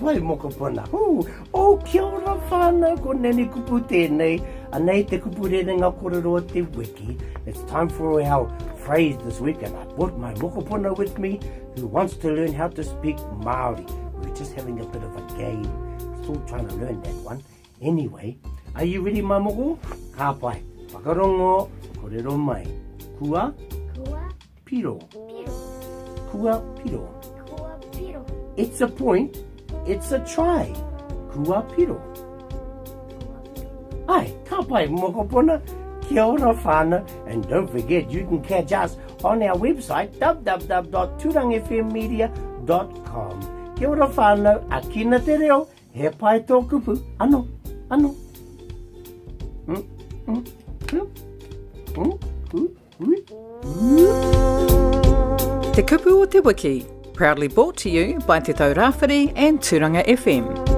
pai mokopuna. Hū, oh, kia ora whānau, ko Nanny Kupu tēnei. Anei te kupu rerenga kōrero o te wiki. It's time for our phrase this week and I brought my mokopuna with me who wants to learn how to speak Māori. We're just having a bit of a game. Still trying to learn that one. Anyway, are you ready my moko? Ka pai. Whakarongo, kōrero mai. Kua? Kua. Piro. Piro. Kua piro. Kua piro. It's a point. It's a try. Kua piro. Ai, ka pai mokopuna. Kia ora whānau. And don't forget you can catch us on our website www.turangfmmedia.com. Kia ora whānau, akina te reo, He pai tō kupu, ano, ano. Mm, mm, mm, mm, mm, mm. Te Kupu o te Wiki, proudly brought to you by Te Taurawhiri and Turanga FM.